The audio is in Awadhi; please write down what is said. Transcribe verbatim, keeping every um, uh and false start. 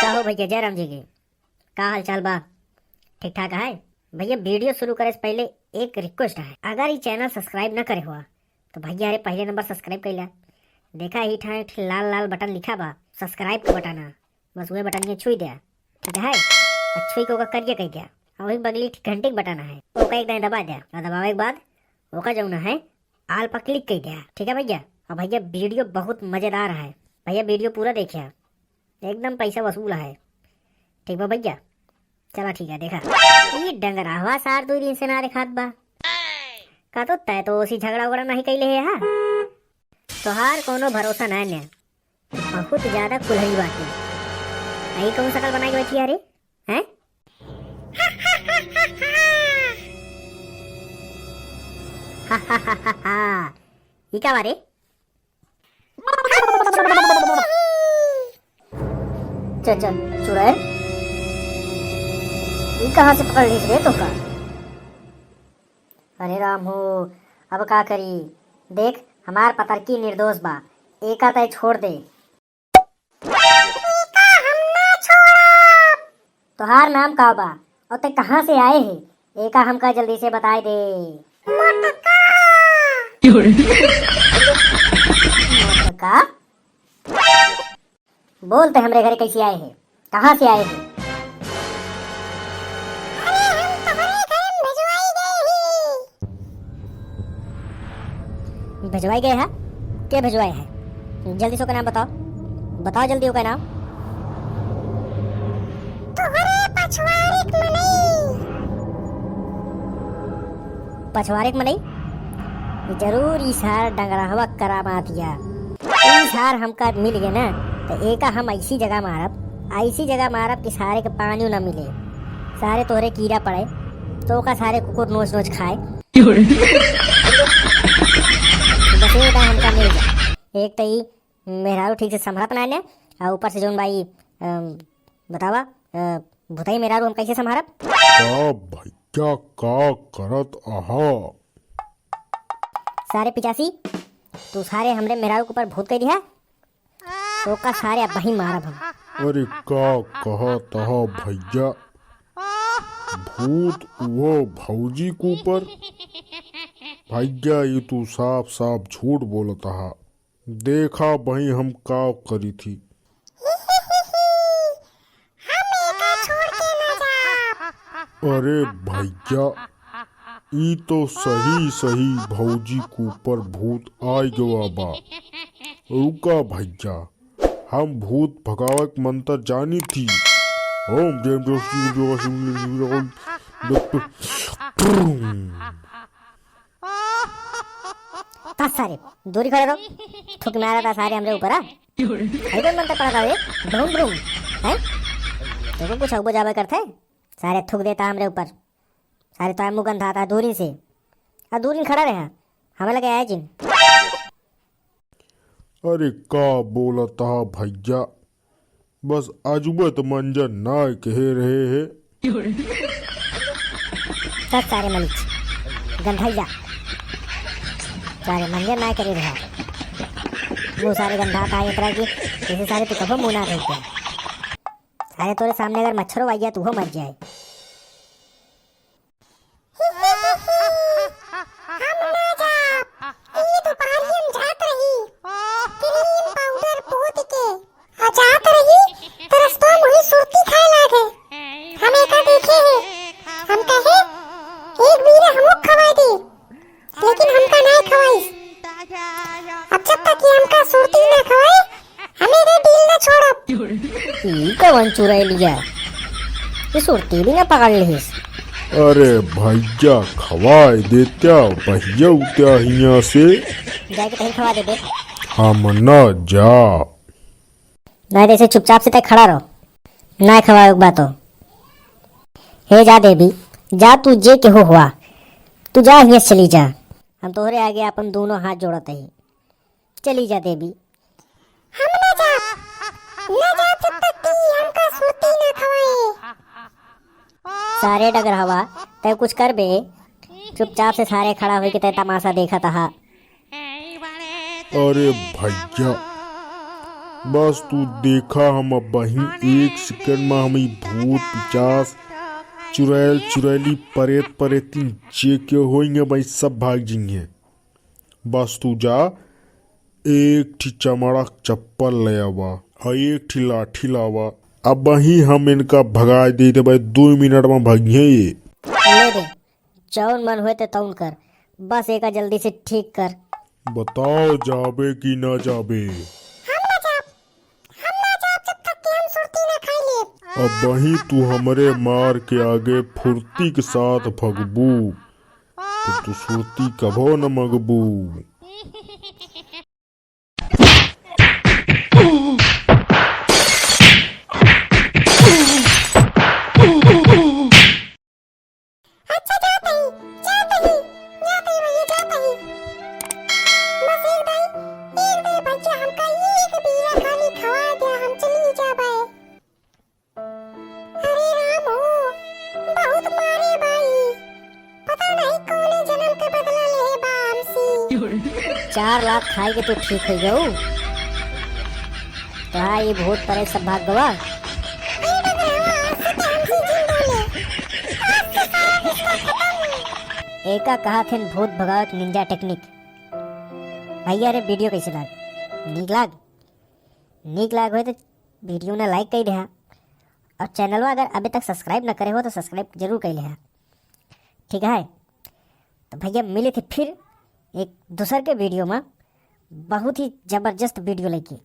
का हो भैया, जय राम जी की, का हाल चाल बा? ठीक ठाक है भैया। Video शुरू करे से पहले एक request है, अगर ई channel subscribe न करे हुआ तो भैया, अरे पहले number subscribe कर ला। देखा, ई ठाए एक ठे लाल लाल button लिखा बा, subscribe का button है, बस वह button के छुई द्या, ठीक है? और छुई के ओकर करिया कर द्या, और वही बगली एक ठे घंटी का button है, ओका एक दाएं दबा द्या, और दबावे के बाद ओका जौन है all पर click कर द्या, ठीक है भैया? और भैया, video बहुत मजेदार है भैया, video पूरा देखिया, एकदम पैसा वसूल है, ठीक बा भैया? चला ठीक है, देखा, ई डंगराहवा सार दो दिन से ना देखात बा, का तो तय तो ओसी झगड़ा उगड़ा नहीं कैले है, हाँ? तोहार कोनो भरोसा ना ने, बहुत ज्यादा कुल्हड़ी बाटे। आई कौन शकल बनाई के बैठी है रे? हैं? ई का बारे? चल, चल, चुड़ैल, ई कहाँ से पकड़ लीस रे तोका? अरे राम हो, अब का करी? देख, हमार पतरकी निर्दोष बा, एका तय छोड़ दे। एका हम ना छोड़ब। तोहार नाम का बा? और ते कहाँ से आए है? एका हमका जल्दी से बताए दे। मोटका। मोटका? बोल, ते हमरे घरे कैसे आए है? कहाँ से आए है? अरे, हम तोहरे घर में भेजवाई गए ही। भेजवाई गए है? के भेजवाए है? जल्दी से ओकर नाम बताओ, बताओ जल्दी ओकर नाम। तोहरे पछवारे के मनई। पछवारे के मनई? जरूर ई सार डंगराहवा करामात या। ई सार हमका मिल गए ना, तो एका हम ऐसी जगह मारब, ऐसी जगह मारब कि सारे के पानियो ना मिले। सारे तोहरे कीड़ा पड़े, तो ओका सारे कुकुर नोच नोच खाए। बस ये बा हमका मिल जा। एक तो ई मेहरारू ठीक से संभरत ना ने, और ऊपर से जौन बा ई, अम, बतावा, अ, भुतई मेहरारू हम कैसे संभारब? का भैया, का करत अहा? सारे पिचासी, तू सारे हमरे मेहरारू के ऊपर भूत कह दिया, तो का सारे अब वही मारब हम। अरे का कहत अहा भैया, भूत उहो भौजी के ऊपर? भैया, ये तू साफ साफ झूठ बोलत अहा। देखा बही हम का करी थी। हम एका छोड़ के ना जाब। अरे भैया, ई तो सही सही भौजी के ऊपर भूत आइ गवा बा। रुका भैया, हम भूत भगावे के मंत्र जानी थी। ओम जय जय शिव जय शिव। तस सारे, दूरी खड़े रहो। थूक मारा था सारे हमरे ऊपर, हाँ? है कौन मंत्र पड़ा था रे? भ्रूम भ्रूम, हैं? देखो कुछ अगबो जाबे करते, सारे थूक देता हमरे ऊपर। सारे तो मुँह गंधाता दूरी से, आ दूरी खड़ा रहा, हमें लगे आए जिन। अरे का बोलत हा भैया, बस आजुबे त मंजन नाय कहे रहे है। तब सारे मलिच गंधैया, सारे मंजन नाय करे रहा। वो सारे गंधा का एकरा की, जैसे सारे तू कबो मुंह ना धोते। सारे तोरे सामने अगर मच्छरो आ गया, तू हो मर जाए। हम ना जाब। ई दुपहरिया में जात रही, क्रीम पाउडर पोत के। आ जात रही, त रस्तवा में वही सुरती खाए लागे। हम एका देखे हैं। हम कहे, "एक बीरे हमहू खवाए दे।" लेकिन हमका ना खवाइस। अब जब तक ये हमका सुरती ना खवाए, हमें रे डील ना छोड़ब। ई कवन चुरैलिया? ये सुरती भी ना पकड़ लिहिस। अरे भैया, खवाए देत्या, भैया उत्या हियाँ से। जाके तहीं खवा दे दे। हम ना जा। नहीं तो ऐसे चुपचाप से तय खड़ा रहो, ना खवाए के बात हो। हे जा देवी, जा तू जे केहू हुआ, तू जा हियाँ से चली जा। हम तोहरे आगे अपन दोनों हाथ जोड़त ही। चली जा देवी। हम ना जाब, ना जाब जब तक कि हमका सुरती ना खवाए। सारे डगरहवा, तय कुछ करबे? चुपचाप से सारे खड़ा होके तय तमाशा देखत हा। अरे भैया, बस तू देखा, हम अबहीं एक सेकंड मा हम ई भूत पिचास, चुड़ैल चुड़ैली, परेत परेतिन, जे के होइहैं, भाई सब भाग जइहैं। बस तू जा, एक ठी चमड़ा क चप्पल ले आवा, अउ एक ठी लाठी लावा। अबहीं हम इनका भगाइ देइत बाई, दुइ मिनट मा भगिहैं ये। ले बे, जौन मन होए ते तौन कर, बस एका जल्दी से ठीक कर। बताओ, जाबे कि ना जाबे? हम ना जाब, हम ना जाब जब तक कि हम सुरती ना खाइ लेब। अबहीं तू हमरे मार के आगे फुर्ती के साथ भगबू, तो तू सुरती कबो न मगबू। अच्छा, जात ही, जात ही, जात ही भैया, जात ही। बस एक दाई, एक दाई भैया, हमका एक बीड़ा खाली खवा द्या, हम चली जाबे। अरे राम हो, बहुत मारे बाई, पता नहीं कौने जन्म के बदला लेहे बा हमसे। चार लात खाइ के तू ठीक होइ गऊ। तो हाँ, ये भूत परेत सब भाग गवा। अरे डगरवा, आज से तो हमसे जिन डोले। आज से सारा रिश्ता खतम। एका कहत हन भूत भगावत निंजा टेक्निक। भैया रे, वीडियो कैसे लाग? नीक लाग? नीक लाग होए तो वीडियो ना लाइक कइ देहा, और चैनलवा अगर अभी तक सब्सक्राइब ना करे हो तो सब्सक्राइब जरूर कइ लेहा, ठीक है? तो भैया, मिले थे फिर एक दूसर के वीडियो मा, बहुत ही जबरदस्त वीडियो लेके।